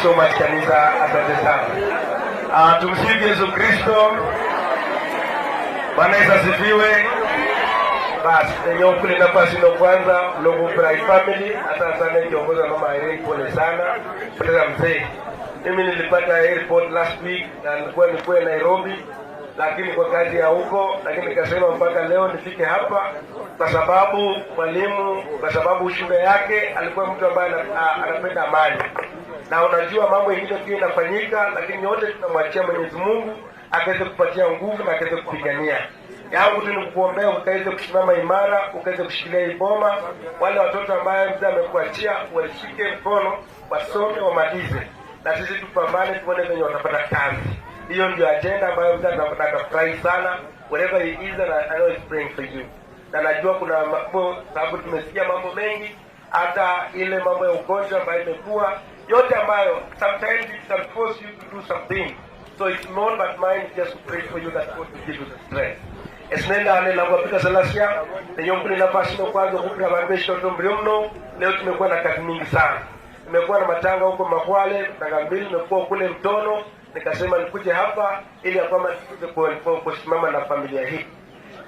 so much, kanisa, asante sana. Tumsifu Yesu Kristo. Bwana Yesu asifiwe. Basi enye kule nafasi ino kwanza Mlungu Bright family, hata sana kiongoza Mama Irene, pole sana poteza mzee. Mimi nilipata airport last week na nilikuwa nikuwe Nairobi, lakini kwa kazi ya huko, lakini nikasema mpaka leo nifike hapa kwa sababu mwalimu, kwa sababu shule yake alikuwa mtu ambaye anapenda amani, na unajua mambo ingine pia inafanyika, lakini yote tunamwachia Mwenyezi Mungu akaweze kupatia nguvu na akaweze kupigania. Yangu tu ni kukuombea ukaweze kusimama imara, ukaweze kushikilia hii boma. Wale watoto ambaye mzee amekuachia washike mkono, wasome, wamalize, na sisi tupambane, tuone venye watapata kazi. Hiyo ndio agenda ambayo mzee atafurahi sana wherever he is, and I know he's praying for you. Na najua kuna mambo, sababu tumesikia mambo mengi, hata ile mambo ya ugonjwa ambayo imekuwa yote, ambayo sometimes it can force you to do something. So it's not but mine just to pray for you that God will give you the strength. Esinendane langwa Salasia nenyompuli nafasi no kwanza kupira bandu beshoto mbrio mno. Leo tumekuwa na kazi mingi sana, nimekuwa na matanga huko Makwale, matanga mbili, nimekuwa kule Mtono, nikasema nikuje hapa ili ya kwamba niweze kusimama na familia hii.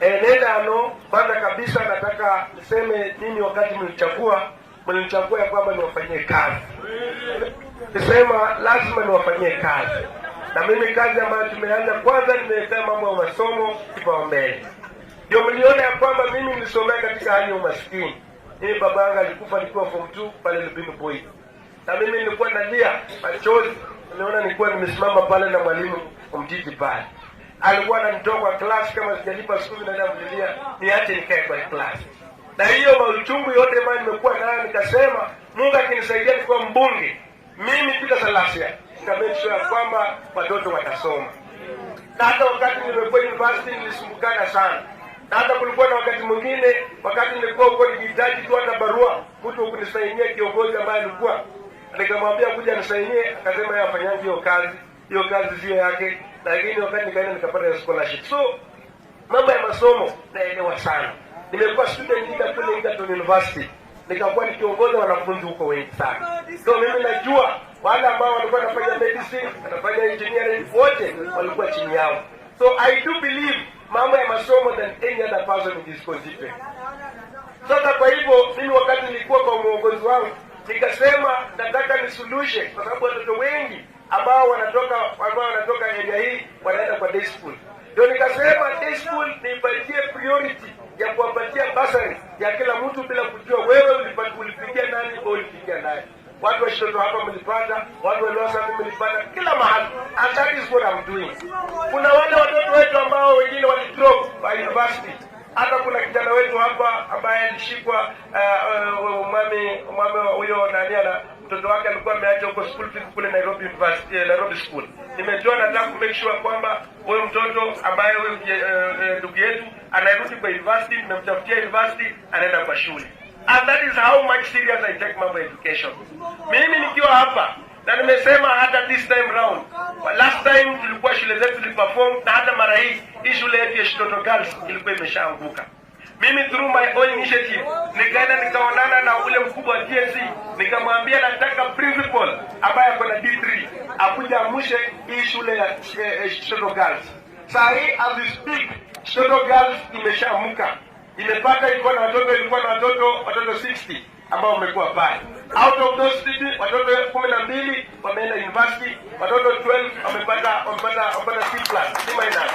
Nendano kwanza kabisa nataka niseme mimi wakati mlinichagua ya kwamba niwafanyie kazi. Nisema lazima niwafanyie kazi, na mimi kazi ambayo tumeanza kwanza, nimewekea mambo ya masomo kipaumbele. Ndio mliona ya kwamba mimi nilisomea katika hali ya umaskini. Mimi baba yangu alikufa nikiwa form 2 pale Lubinu Boys, na mimi nilikuwa nalia machozi. Niliona nilikuwa nimesimama pale na mwalimu Mtiti pale, alikuwa ananitoa kwa class kama sijalipa school, naenda mlilia niache nikae kwa class. Na hiyo mauchungu yote ambayo nimekuwa nayo, nikasema Mungu akinisaidia nikuwa mbunge, mimi Peter Salasya nita make sure ya kwamba watoto watasoma. Na hata wakati nimekuwa university nilisumbukana sana, na hata kulikuwa na wakati mwingine, wakati nilikuwa huko nikihitaji tu hata barua mtu kunisainia, kiongozi ambaye alikuwa, nikamwambia kuja nisainie, akasema yeye afanyaje hiyo kazi, hiyo kazi sio yake. Lakini wakati nikaenda nikapata hiyo scholarship. So mambo ya masomo naelewa sana. Nimekuwa student leader kule Egerton University, nikakuwa nikiongoza wanafunzi huko wengi sana. So mimi najua wale ambao walikuwa wanafanya medicine, wanafanya engineering, wote walikuwa chini yao. So I do believe mambo ya masomo than any other person in this constituency. Sasa kwa hivyo mimi wakati nilikuwa kwa muongozi wangu nikasema nataka nisuluhishe, kwa sababu watoto wengi ambao wanatoka area hii wanaenda kwa day school. Ndio nikasema day school niipatie priority ya kuwapatia bursary ya kila mtu bila kujua wewe ulipigia nani au ulipigia nani. Watu wa Shitoto hapa mlipata, watu wa Lwasa mlipata, kila mahali. And that is what I'm doing. Kuna wale watoto wetu ambao wengine walidrop by university. Hata kuna kijana wetu hapa ambaye alishikwa, mwami huyo nani, ana mtoto wake alikuwa ameacha huko school fees kule Nairobi University, Nairobi School. Nimejua nataka ku make sure kwamba huyo mtoto ambaye huyo ndugu yetu anarudi kwa university, nimemtafutia university, anaenda kwa shule. And that is how much serious I take mambo ya education. Mimi nikiwa hapa na nimesema hata this time round, last time tulikuwa shule zetu ziliperform, na hata mara hii hii shule yetu ya Shitoto Girls ilikuwa imeshaanguka. Mimi through my own initiative nikaenda nikaonana na ule mkubwa wa TSC, nikamwambia nataka principal ambaye ako na D3 akuja amshe hii shule ya Shitoto Girls. Saa hii as we speak, Shitoto Girls imeshaamka, imepata ilikuwa na watoto 60 ambao wamekuwa pale. Out of those 60, watoto 12 wameenda university, watoto 12 wamepata C plus, C minus.